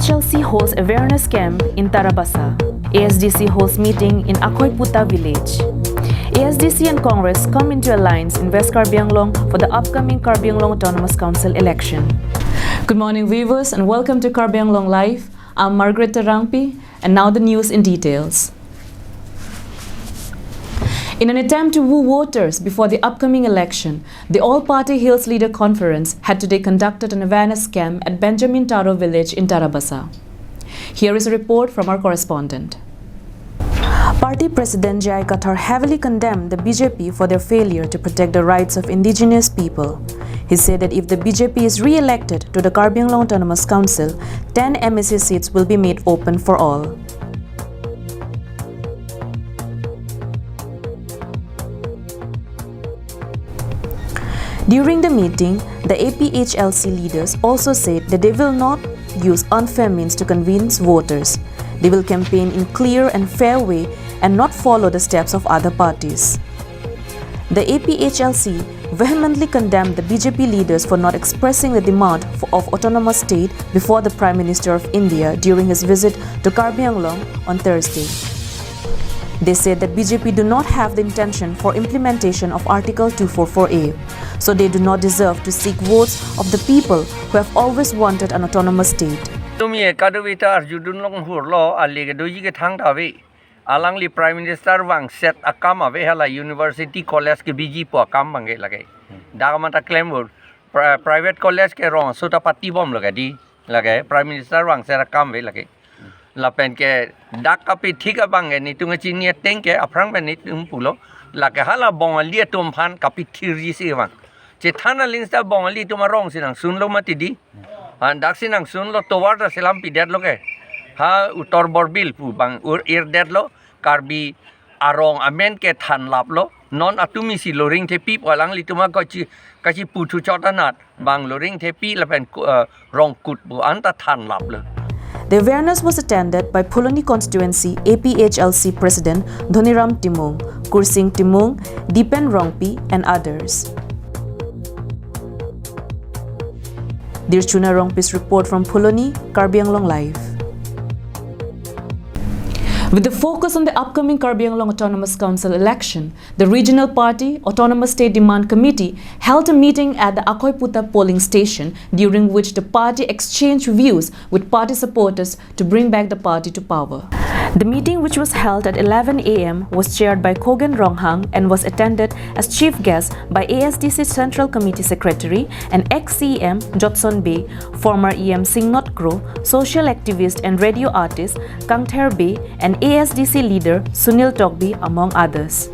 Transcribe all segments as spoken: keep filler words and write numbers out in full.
H L C holds awareness camp in Tarabasa. A S D C holds meeting in Akhoiputa village. A S D C and Congress come into alliance in West Karbi Anglong for the upcoming Karbi Anglong Autonomous Council election. Good morning, viewers, and welcome to Karbi Anglong Live. I'm Margaret Terangpi, and now the news in details. In an attempt to woo voters before the upcoming election, the All Party Hills Leader Conference had today conducted an awareness camp at Benjamin Taro village in Tarabasa. Here is a report from our correspondent. Party President J I Kathar heavily condemned the B J P for their failure to protect the rights of indigenous people. He said that if the B J P is re-elected to the Karbi Anglong Autonomous Council, ten M A C seats will be made open for all. During the meeting, the A P H L C leaders also said that they will not use unfair means to convince voters. They will campaign in clear and fair way and not follow the steps of other parties. The A P H L C vehemently condemned the B J P leaders for not expressing the demand for, of autonomous state before the Prime Minister of India during his visit to Karbi Anglong on Thursday. They said that B J P do not have the intention for implementation of Article two four four A, so they do not deserve to seek votes of the people who have always wanted an autonomous state. Tumi kadovita arjudun long hurlo, ali ke doji ke thang ta ave. Alangli Prime Minister vangset akam ave, hala university college kebiji pu akam abang ke lake. Dak mata klem bur, pri-, private college ke rong suta pati bom lake di, lake Prime Minister vangset akam ave lake. Lapen ke dak kapithik abang ke netum kachini ateng ke aphrang pen netum pulo. Lake hala Bongali atum aphan kapithirji si abang. Chethan aling seta Bongali atum arong si nangsunlo mati di. Ha, dak si nangsunlo, tovar ta selam pidetlo ke. Ha, Uttar Borbil pu abang ur irdetlo, Karbi arong amen ke thanlaplo. Non atumi si loring thepi pu alanglitum kachi, kachipu thuchot anat abang loring thepi lapen ku-, eh, rongkut pu anta thanlaplo. The awareness was attended by Phuloni Constituency A P H L C President Dhoniram Timung, Kursing Timung, Dipen Rongpi, and others. Dirchuna Rongpi's report from Phuloni, Karbi Anglong Live. With the focus on the upcoming Karbi Anglong Autonomous Council election, the regional party, Autonomous State Demand Committee, held a meeting at the Akhoiputa polling station, during which the party exchanged views with party supporters to bring back the party to power. The meeting, which was held at eleven A M, was chaired by Khogen Ronghang and was attended as chief guest by A S D C Central Committee Secretary and ex-C E M Jotson Bey, former E M Singnoth Kro, social activist and radio artist Kangther Bey, and A S D C leader Sunil Tokbi, among others.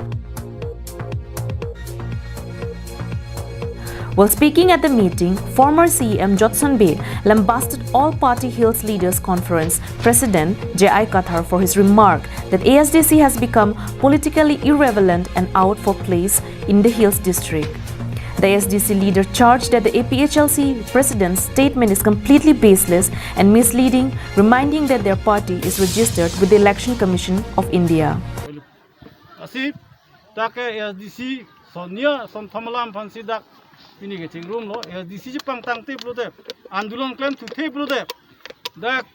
While speaking at the meeting, former C E M Jotson Bey lambasted All Party Hills Leaders Conference President J I Kathar for his remark that A S D C has become politically irrelevant and out for place in the Hills District. The A S D C leader charged that the A P H L C president's statement is completely baseless and misleading, reminding that their party is registered with the Election Commission of India. Lasi, dak ke A S D C, sonia, son thamalam aphan si dak, pini ke chingrumlo, A S D C chepangtang tip lo de, andolon klem thu tip lo de, dak,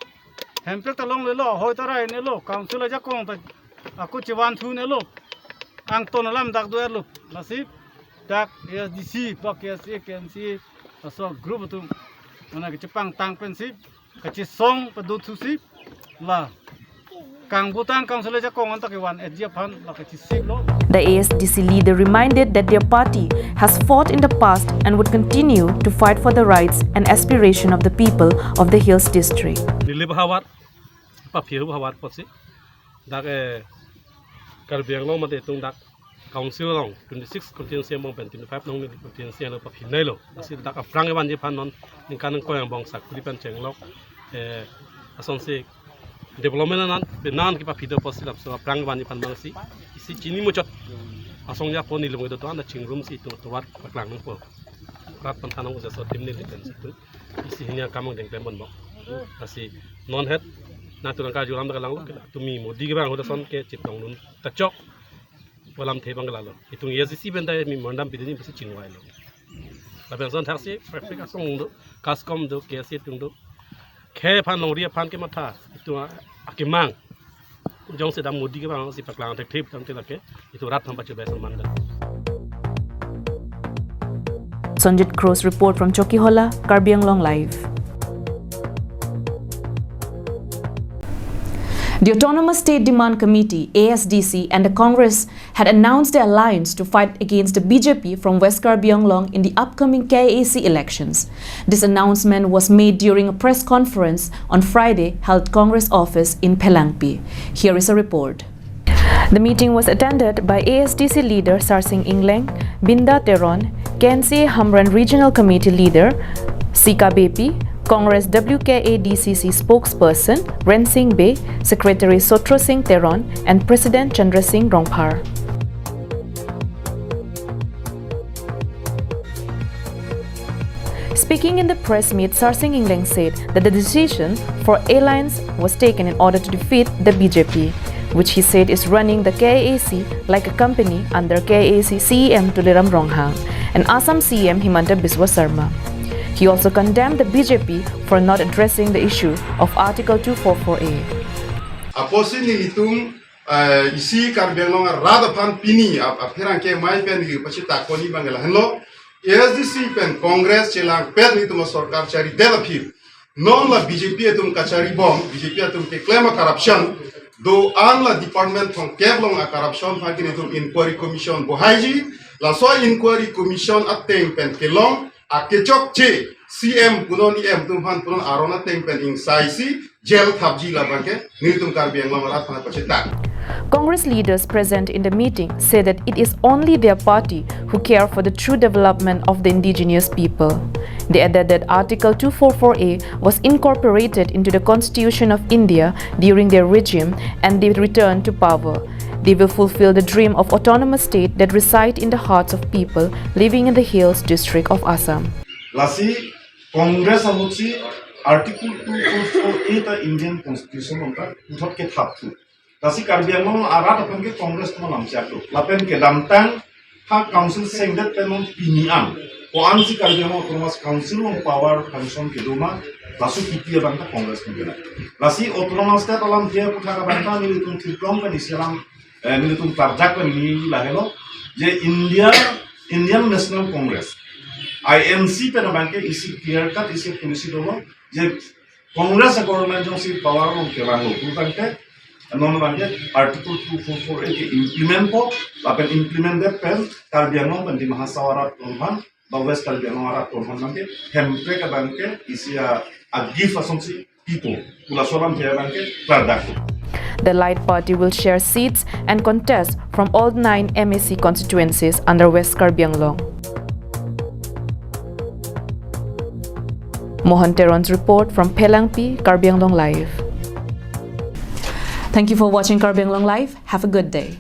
Hemprek ta longlelo, hoi ta rainelo, council ajakong ta, ako chevan thunelo, angton alam dak do-erlo, lasi, dak A S D C, bak A S A, K N C, laso group atum, mana kechepangtang pensi, kachesong pado thusi, la kangbutang council ajakong anta kevan-etji aphan la kachesik lo. The A S D C leader reminded that their party has fought in the past and would continue to fight for the rights and aspiration of the people of the Hills District. Nilip havar, paphi havar apotsi, dak, eh, Karbi Anglong mate itum dak council along twenty-six constituency angbong pen twenty-five nong constituency along paphinai lo. Lasi dak aphrang kevanji aphan non ningkan ningkoi angbong sakuri pen chenglok, eh, asonsi development anan penan kepaphi do apotsi lapuson aphrang kevanji aphan abang si isi chini muchot asong japo nilum kedo to anta chingrumsi itum tovar paklang nangpo. Rat panthan nangpo, jaso tim neli pen si itum isi hini akam angdeng klem ponbom. Lasi non het nangtum nangkarjulam dak langlo ke, tumi Modi kevang ahut ason ke chitong dun ta chok. Pu alamthe abang ke lalo. Itum A S D C pen ta memorandum pidunji pusi chingvailo. Lapen ason thaksi, prefect asong do, CASCOM do, K S A atum do. Khei aphan longri aphan kematha itum akemang jongsi dam Modi kevangsi paklang thekthip tangte lake itum rat aphan pachobei ason mandang. Sonjit Cruz report from Chokihola, Karbi Anglong Live. The Autonomous State Demand Committee, A S D C, and the Congress had announced their alliance to fight against the B J P from West Karbi Anglong in the upcoming K A A C elections. This announcement was made during a press conference on Friday held Congress office in Phelangpi. Here is a report. The meeting was attended by A S D C leader Sarsing Engleng, Binda Teron, K N C A Hamren Regional Committee leader Sika Beypi, Congress W K A D C C spokesperson Rensing Bey, Secretary Sotro Singh Teron, and President Chandra Singh Rongphar. Speaking in the press meet, Sarsing Engleng said that the decision for alliance was taken in order to defeat the B J P, which he said is running the K A A C like a company under K A A C C E M Tuliram Ronghang and Assam C E M Himanta Biswa Sarma. He also condemned the B J P for not addressing the issue of Article two four four A. Apotsi nelitum, eh, isi Karbi Anglong arat aphan pini ap-, apherangke amei pen neli pachethak ponji abang lahenlo. A S D C pen Congress chelangpet nelitum asorkar charidet aphi, non la B J P atum kacharibom, B J P atum keklem a-corruption do-an la department thomkep along a-corruption aphan ke nelitum inquiry commission bohaiji. Laso inquiry commission ateng pen kelong akechokche C M punon E M atum aphan punon aron ateng pen ingsaisi jail thapji labangke nelitum Karbi Anglong arat aphan pachethak. Congress leaders present in the meeting say that it is only their party who care for the true development of the indigenous people. They added that Article two four four A was incorporated into the Constitution of India during their regime and they returned to power. They will fulfill the dream of autonomous state that reside in the hearts of people living in the hills district of Assam. Lasi Congress ahutsi Article two four four A ta Indian Constitution along ta puthot kethapthu. Lasi Karbi Anglong arat aphan ke Congress atum alam siak do. Lapen kedamtang ha council sengdet pen non pini an ko-ansi Karbi Anglong Autonomous Council along power function kedo ma, laso kipi abang ta Congress atum kedo. Lasi Autonomous State alamthe aputhak abang ta nelitum thirklong pen isi alam, eh, nelitum karjak pen neli lahelo je India, Indian National Congress, I N C pen abang ke isi clear cut isi policy dolo je Congress government jongsi power along kevanglo pu tangte, non abang ke Article two four four A ke implement po, lapen implement det pen Karbi Anglong pen Dima Hasao arat atum aphan, ba West Karbi Anglong arat atum aphan abang ke Hemprek abang ke isi a, a-gift asonsi pipo pu laso alamthe abang ke klardak. The Allied Party will share seats and contest from all nine M A C constituencies under West Karbi Anglong. Mohan Teron's report from Phelangpi, Karbi Anglong Live. Thank you for watching Karbi Anglong Live. Have a good day.